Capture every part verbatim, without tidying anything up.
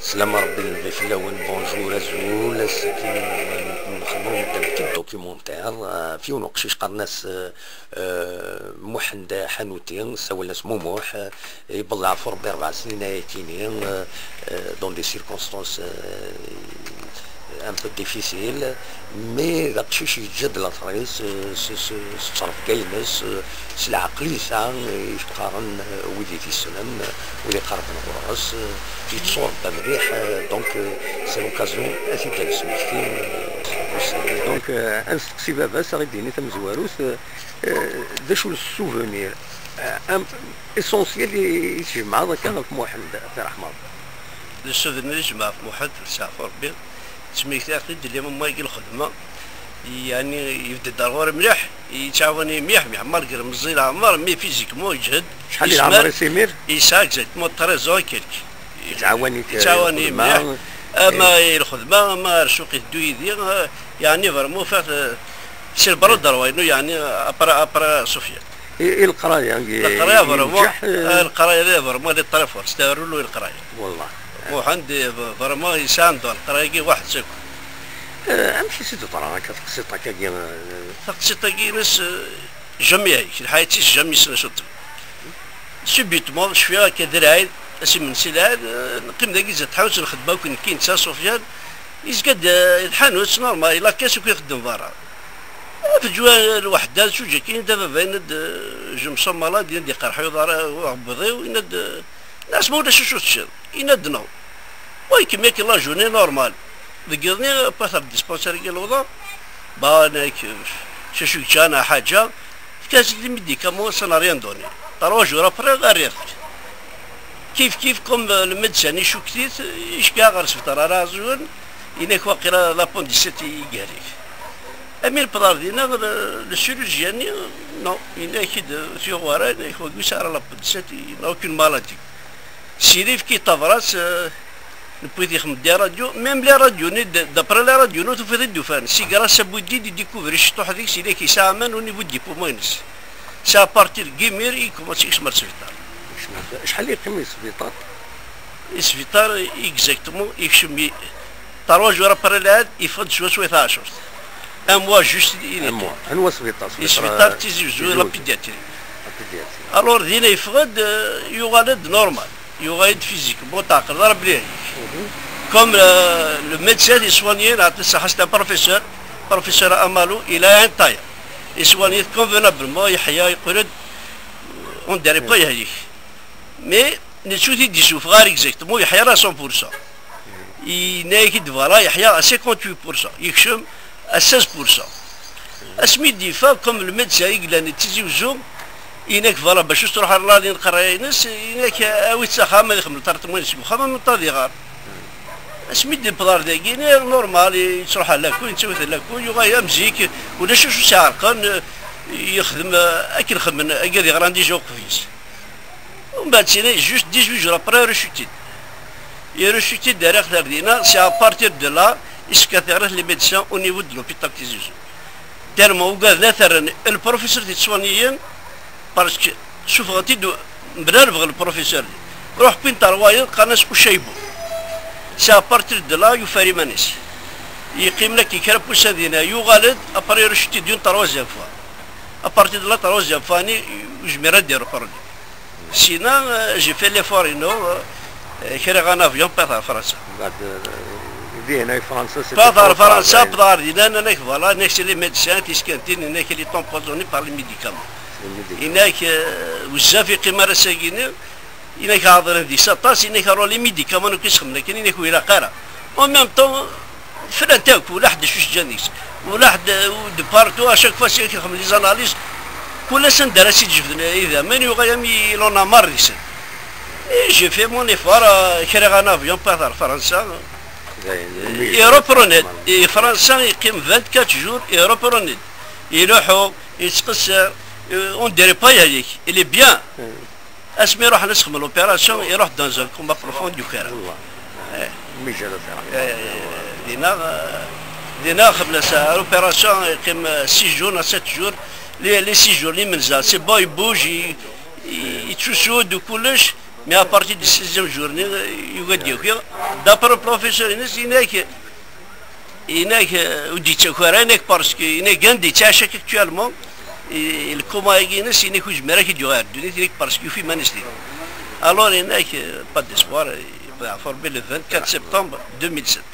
Slam Rebbi, Rebbi fell-awen, bonjour, azul, ass-agi nxedmeɣ-d un petit documentaire, euh, f yiwen uqcic qqaren-as, euh, euh, Muḥend Ḥanuti, ssawalen-as Mumuḥ, euh, yewweḍ leɛfu Rebbi rebɛa snin ayakini, euh, euh, dans des circonstances, euh, un peu difficiles, mais d aqcic yeǧǧa-d later-is, euh, s, s, s ttrebga-ines, euh, s lɛeqel i yesɛa, euh, i qqaren, euh, wid i t-yessnen, euh, wid iqerben ɣur-s, euh, yettṣuṛebba mliḥ, euh, donc, euh, c'est l'occasion ad t-id-nesmekti, euh, ussan-a. Donc, euh, ad nesteqsi baba-s, ad ɣ-id-yini tamezwarut, euh, euh, d acu n souvenir, euh, am-, essentiel i, i tjemɛeḍ akka ɣef Muḥend, ad t-iṛḥem Ṛebbi? Le souvenir i jemɛeɣ ɣef Muḥend, ad t-iɛfu Ṛebbi, ttmektiɣ-t-id, liman ma i lxedma, yeɛni yebded ar ɣur-i mliḥ, yettɛawan-iyi mliḥ, mliḥ, malgré meẓẓi leɛmer, mais physiquement yeǧhed. Acḥal i leɛmer-is imir? Yesɛa exactement treize ans et quelques. Yettɛawan-ik, yettɛawan-iyi lxedma, mliḥ. Ama i lxedma, ama ar ssuq iteddu yid-i, eh, yeɛni vraiment ufiɣ-t, eh, c'est le bras droit-inu, yeɛni après, après Sofiane. I, i leqraya, i, leqraya, vraiment, yenǧeḥ, eh, eh, leqraya, la, vraiment, elle est très forte, c'est un rouleau i leqraya. Wallah. Muḥend, eh, vraiment, yesɛa anda leqraya-agi waḥed s akk. Eh, amek i s-id-teḍra akka teqsiṭ akka-agi, eh? Taqsiṭ-agi-ines, eh, jamais, lḥayat-is jamais s-, subitement, cfiɣ akka d lɛid, as imensi lɛid, eh, neqqim dagi zdat tḥanut, nxeddem akk nekki, netta, Sofiane, yezga-d, eh, d tḥanut, normal, la caisse akk ixeddem berra. Afeǧwa lweḥda, zuǧ akkin, da baba yenna-d, eh, je me sens malade, yenna-d iqerḥ uḍar, uɛebbuḍ-iw, yenna-d, eh, nnas ma ulac acu teččiḍ, yenna-d non. Wa ikemmel akken la journée normal. Deg yiḍ-nni, wwiɣ-t ɣer dispensaire-agi n Lewḍa, ba, nekk, cacu yečča neɣ ḥaǧa, fkan-as-d les médicaments, ça n'a rien donné. Trois jours après, rriɣ-t. Kif kif, comme, euh, le médecin icukket-it, iceggeɛ ɣer sbiṭar ara ɛezwen, yenna-k waqila l'appendicite i gar-ik. Ami newweḍ ɣer dinna, le, le chirurgien-nni, non, yenna-k-id, euh, tuɣ wara, yenna-k wagi ur yesɛi ara l'appendicite, il n'a aucune maladie. Siri, yefka-yi-d tabrat, euh, newwi-t ixdem-d les radios, même les radios-nni, d-, d'après les radios-nni, ur tufiḍ i d-ufan. C'est grâce à Boudid i d-découvrir ciṭuḥ deg-s, yenna-k yesɛa aman au niveau des poumons-ines. C'est à partir de Guimir i commence yekcem ar sbiṭar. Acḥal i yeqqim di sbiṭar? Di sbiṭar, exactement, yekcem i-, trois jours après lɛid, yeffeɣ-d swaswa i taɛcurt. Un mois juste, il était. Un mois. Anwa sbiṭar? Sbiṭar, sbiṭar Tizi Uzzu, Tizi Uzzu, la pédiatrie. La pédiatrie. Alors, dinna yeffeɣ-d, euh, yuɣal-d normal. Yuɣal-d physiquement, teɛqleḍ ara belli. Mhm. Comme, euh, le médecin i soigné, neɛṭi ṣṣeḥḥa, c'est un professeur, professeur Amalou, il a un taille. I soigné convenablement, Yeḥya yeqqel-d, on dirait pas Yeḥya. Mais, nettu-t-id yessufeɣ ara exactement, Yeḥya ara cent pour cent. Yenna-yak-id, voilà, Yeḥya à cinquante-huit pour cent, yekcem à seize pour cent. Asmi d-yeffeɣ, comme le médecin i yellan d Tizi Uzzu, yenna-k, voilà, bac ur tettruḥ ara la ligne n leqraya-ines, yenna-k, awi-tt s axxam, ad ixemmel traitement-ines deg uxxam, am neṭṭad iɣer. Asmi d-yewweḍ ɣer dagi, normal, yettruḥ ɣer lakul, yettawi-t ɣer lakul, yuɣal am zik, ulac acu s-iɛerqen, yexdem, eh, akken xedmen, agad yeɣran déjà uqbel-is. Umbeɛd, sina, juste dix-huit jours après, iruccu-t-id. Iruccu-t-id, rriɣ-t ar dinna, c'est à partir de là, i skateɣ les médecins au niveau de l'hôpital Tizi Uzzu. Tellement ugaden ad t-rren, le professeur i t-yettwanniyen, parce que sufɣen-t-id, mebla lebɣi le professeur. Ruḥ wwin-t ɣer wayeḍ, qqaren-as Ucaybu. C'est à partir de là, yufa iman-is. Yeqqim la kra n wussan dinna, yuɣal-d, après iruccu-t-id une troisième fois. À partir de la troisième fois, ni, ur yezmir ad d-iruḥ. Sina, euh, j'ai fait l'effort-inu, euh, kriɣ un avion, wwiɣ-t ɣer Fransa. Mbeɛd, euh, dinna i Fransa, c'était trop tard. Wwiɣ-t ɣer Fransa, wwḍeɣ ɣer dinna, nnan-ak, voilà, nnan-ak c'est les médecins, tiskantin, nnan-ak il est empoisonné par les médicaments. Les médicaments. Nnan-ak, euh, bezzaf yeqqim ar ass-agi-nni, nnan-ak ɛeḍḍlen deg-s aṭas, nnan-ak alors les médicaments, nekk i sxedmen akken, nnan-ak ur ilaq ara. En même temps, flan-t akk, ula ḥedd acu s-ǧǧan deg-s. Ula ḥedd, euh, de partout, à chaque fois, c'est comme les analyses. Kul ass anda ara s-id-jebden idammen, yuɣal am il en a marre deg-sen. Et j'ai fait mon effort, euh, kriɣ un avion, wwiɣ-t ɣer Fransa. Dayen, et reprenait. Et Fransa, yeqqim vingt-quatre jours, et reprenait. Ileḥḥu, yettqeṣṣir, euh, on dirait pas Yeḥya, il est bien. Asmi ruḥen ad sexmen l'opération, iruḥ dans un coma profond, yuker. Wallah. Eh. Mmi ǧǧan ad iruḥ. Eh, dinna, eh, dinna xedmen-as l'opération, yeqqim, eh, six jours neɣ sept jours. Les, les six jours, les imenza, c'est bon, il bouge, il, il, yettusu-d kullec, Mais à partir du sixième journée, yugi ad d-yaki. D'après professeur-ines, yenna-k, yenna-k, euh, ur d-yettaki ara, yenna-k parce que, yenna-k, anda yettɛaca actuellement, i-, lkuma-agi-ines, yenna-k ur yezmir ara ad k-id-yuɣal ɣer ddunit, yenna-k parce que yufa iman-is din. Alors, yenna-k, euh, pas d'espoir, euh, yeɛfu Rebbi, le vingt-quatre septembre deux mille sept.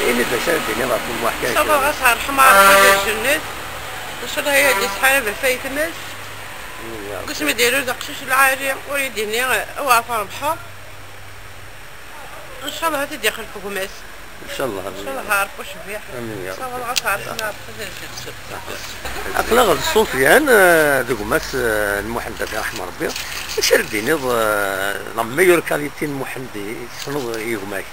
Ini-d acu ara d-tiniḍ ɣef umuḥ kan. Ncallah ɣas ɣer ṛṛeḥma Ṛebbi d lǧennet. Ncallah ad d-isḥareb ɣef aytma-s. Deg wasmi d-irud aqcic lɛali, ur yi-d-ini, "Awɛa trebḥeḍ." Ncallah ad t-id-ixlef gma-s. Ncallah. Ncallah ɣer Bucbiḥ. Amin ya Rebbi. Ncallah ɣas ɣer ṛṛeḥma Ṛebbi d lǧennet. Aql-aɣ d Sufyan, eh, d gma-s, eh, n Muḥend, ad iṛḥem Ṛebbi. Acu ara d-tiniḍ, eh, la meilleure qualité n Muḥend i tessneḍ i gma-k?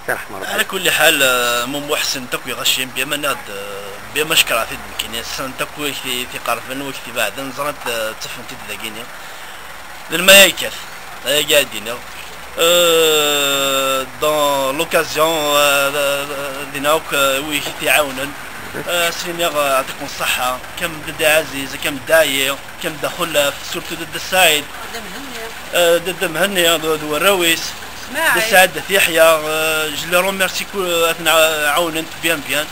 Ala kulli ḥal, eh, Muḥ Muḥ ssnen-t akk lɣaci, bien ma nniɣ-d, eh, bien ma cekkreɣ-t-id nekkini, ssnen-t akk wid i t-iqerben, wid i t-ibeɛden, ẓran-t, eh, ttafen-t-id dagini. D lmayaykat, ayagi ara d-iniɣ. Eh, dans l'occasion, eh, d-, d-, dinna akk, eh, wid i t-iɛawnen. Eh, s-iniɣ, eh, yeɛṭikum ṣṣeḥḥa, kam d Dda Ɛziz, kam d Dda Ɛli, kam d Dda Xullaf, surtout d Dda Saɛid. Eh, d Dda Mhenni, d, d warraw-is. Ismaɛil. D Saɛid, d At Yeḥya, eh, je les remercie ku-, ad ten-ɛawnen bien, bien.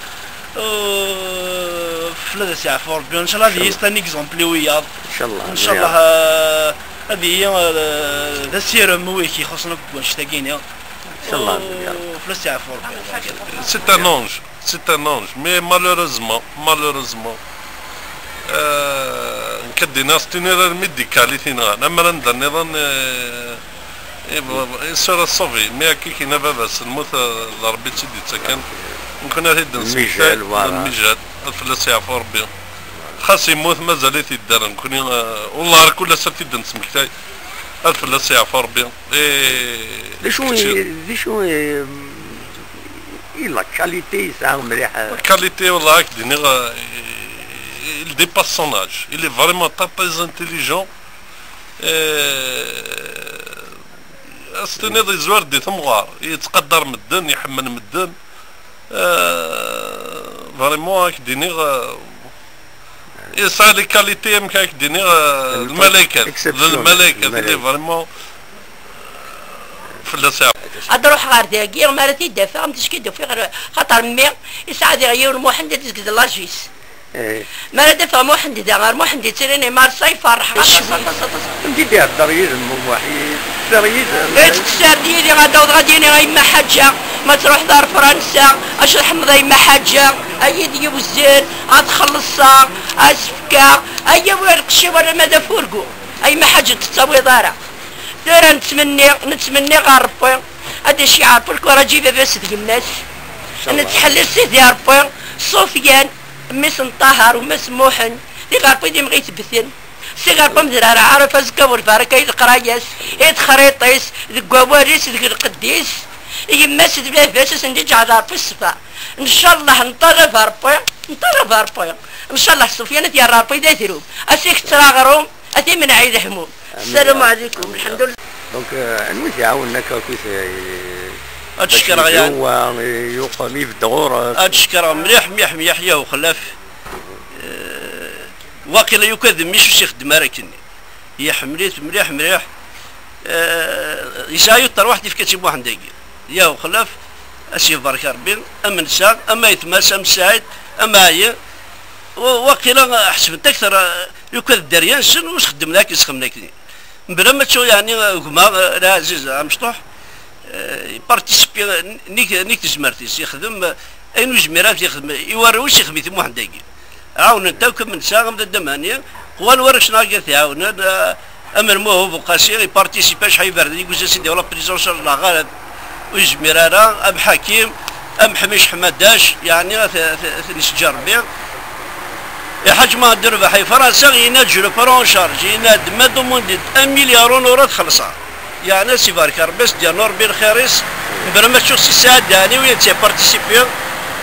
Eh, fell-as ad yeɛfu Rebbi. Ncallah ad yili c'est un exemple i wiyaḍ. Ncallah. Ncallah, eh, ad yili, eh, d asirem i wid ixuṣṣen akk deg wannect-agi-ni. Ncallah. Fell-as ad yeɛfu Rebbi. C'est un ange. C'est un ange, mais malheureusement, malheureusement, euh, nekk ad d-iniɣ c'est une erreur médicale i t-yenɣan, amer anda nniḍen, euh, i b-, il sera sauvé, mais akka i k-yenna baba-s, lmut, euh, d Rebbi i tt-id-yettaken, nekkni ad t-id-nesmektay, lmijal, voilà. Lmijal, ad fell-as yeɛfu Rebbi. Xas yemmut, mazal-it yedder, nekkni, euh, wellah ar kul ass ad t-id-nesmektay, ad fell-as yeɛfu Rebbi. Eh, d acu i, d acu i, i la qualité yesɛa mliḥ? La qualité, wallah, ad k-d-iniɣ, eh, il dépasse son âge. Il est vraiment très, très intelligent. Eh, ad s-tiniḍ yezwar di temɣer, yettqadar medden, iḥemmel medden. Eh, vraiment, ad k-d-iniɣ, eh, yesɛa les qualités, amek ad k-d-iniɣ, eh, lmalaykat. D lmalaykat, il est vraiment fell-as. Ad ruḥeɣ ɣer dagi, mi ara t-id-afeɣ, am ticki d-ufiɣ, xaṭer mmi yesɛa diɣ yiwen Muḥend ad izged lajis. Eh. Mi ara d-afeɣ Muḥend da, ɣer Muḥend yettilin i Marsa, iferreḥ aṭas, aṭas, aṭas. Amek i d-ihedder yid-m, Muḥ? Yettqeṣṣir yid-m? Yettqeṣṣir yid-i, ad awḍeɣ ad d-iniɣ a yemma Ḥaǧa, ma truḥeḍ ar Fransa, acu tḥemmleḍ a yemma Ḥaǧa, ad yi-d-yewzen, ad xellṣeɣ, ad s-fkeɣ, ad yawi lqecc-iw alamma d afurgu. A yemma Ḥaǧa, ur tettawiḍ ara. Tura nettmenni, nettmenni ɣer Rebbi, ad iceyyeɛ Rebbi lkuraǧ i baba-s d yemma-s. Nettḥelli Sidi Rebbi, Ṣufyan, mmi-s n Ṭaher, u Mass Muḥend, d iɣerfan i d imɣi itebten. Si ɣerfan d rara, Ɛarif azekka u lbaraka i leqraya-s, i texriṭ-is, deg wawal-is, deg lqedd-is, yemma-s d baba-s, ad sen-d-iǧɛel Rebbi ṣṣfa. Ncallah, nṭalab Rebbi, nṭalab Rebbi. Ncallah, Ṣufyan ad t-yerr Rebbi d adrum, ad s-iketteṛ aɣrum, ad t-imneɛ i lehmum. Amin. Ssalamu ɛlikum, lḥemdulillah. Donc, euh, anwa i t-iɛawnen akka akk i t-, ad cekkreɣ, yeɛni, yuqem, ibedd ɣur-s. Ad cekkreɣ mliḥ, mliḥ, mliḥ, yah uxlaf. Eh, waqila yuka d mmi-s ur s-ixeddem ara akkenni. Iḥemmel-it mliḥ, mliḥ. Eh, yesɛa yiwet terwaḥt yefka-tt i Muḥend-agi. Yah uxlaf, ad s-ybarek Rebbi, am netta, am aytma-s, am Saɛid, am Ɛli. Wa-, waqila ḥesbent akteṛ, eh, yuka d dderya-nsen ur s-xeddmen akken s-xedmen akkenni. Mebla ma ttuɣ, yeɛni, gma, eh, Lɛaziz Amecṭuḥ, eh, iparticipi nnig, nnig tezmert-is, yexdem, eh, ayen ur yezmir ad t-yexdem i warraw-is, yexdem-it i Muḥend-agi. Ɛawnen-t akk, am netta, am Dda Mhenni, qwan warrac-nneɣ akka t-iɛawnen, eh, am Lmuhub Uqasi, iparticipi acḥal iberdan i yuzan si la prise en charge la Ɣaleb, ur yezmir ara, am Ḥakim, am Ḥmic Ḥmadac, yeɛni, ad t-, ad t-, ad t-nesǧer Rebbi. Iḥaǧ Muḥend Rrbeḥ i Fransa, yenna-d, "Je le prends en charge", yenna-d, "Ma demandez un milliard en euros, ad xellṣeɣ." Yeɛni, ad s-ibarek Rebbi, ad s-d-yernu Rebbi lxir-is. Mebla ma ttuɣ si Saɛid, yeɛni, wi yettparticipi.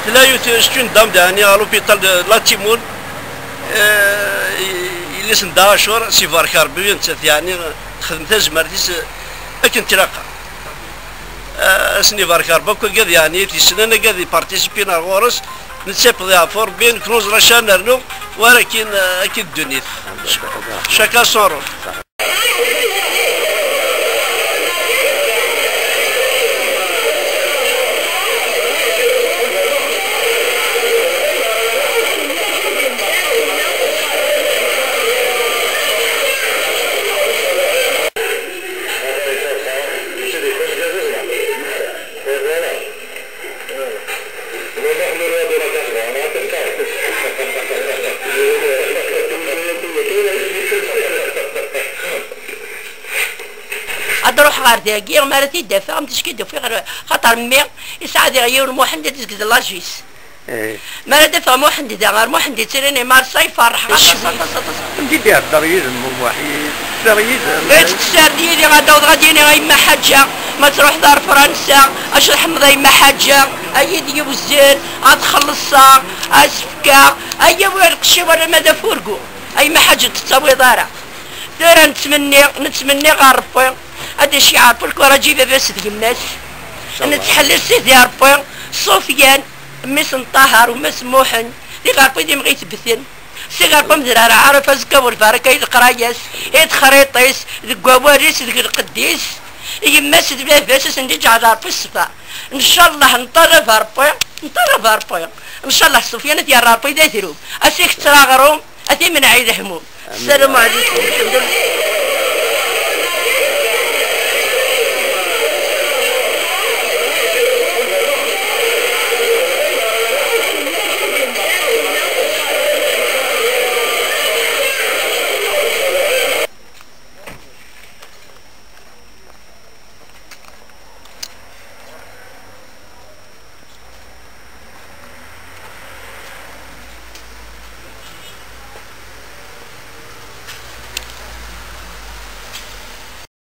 Tella yiwet, c'est une dame, yeɛni, à l'hôpital de la Timoun. Euh, Yis n Dda Ɛacur, s ibarek Ṛebbi, nettat yeɛni texdem tazmert-is akken tilaq. Ah, ad sen-ibarek Ṛebbi akk agad yeɛni i t-yessnen agad ipartisipin ar ɣur-s, netta iwweḍ iɛfu Ṛebbi, nekk ur neẓri acu ara nernu, war akin, ah, akin ddunit. Chacun son rôle. Ad ruḥeɣ ɣer dagi, mi ara t-id-afeɣ, am ticki d-ufiɣ ɣer, xaṭer mmi yesɛa diɣ yiwen Muḥend ad izged lajis. Eh. Mi ara d-afeɣ Muḥend da, ɣer Muḥend yettilin imarsa, iferreḥ ɣas cwiṭ. Anda i d-ihedder yid-m U Muḥ? Yessar yid-m? Yettessar-d yid-i, ad awḍeɣ ad d-yini a yemma Ḥaǧa, ma truḥeḍ ar Fransa, ad tḥemmleḍ a yemma Ḥaǧa, ad yi-d-yewzen, ad xellṣeɣ, ad s-fkeɣ, ad yawi lqecc-iw alamma d afurgu. A yemma Ḥaǧa ur tettawiḍ ara. Tura nettmenni, nettmenni ɣer Ṛebbi ad d-iceyyeɛ Ṛebbi lkuraǧ i baba-s d yemma-s. Nettḥelli Sidi Ṛebbi, Ṣufyan, mmi-s n Ṭaher u Mass Muḥend, d iɣerfan d imɣi itebten. Si ɣerfan d rara, araf azekka bu lbaraka i leqraya-s, i texriṭ-is, deg wawal-is, deg lqedd-is, yemma-s d baba-s, ad sen-d-iǧɛel Ṛebbi ṣṣfa. Ncallah, nṭalab Ṛebbi, nṭalab Ṛebbi. Ncallah, Ṣufyan ad yerr Ṛebbi d adrum, ad s-iketteṛ aɣrum, ad t-imneɛ i lehmum. Ssalamu ɛlikum.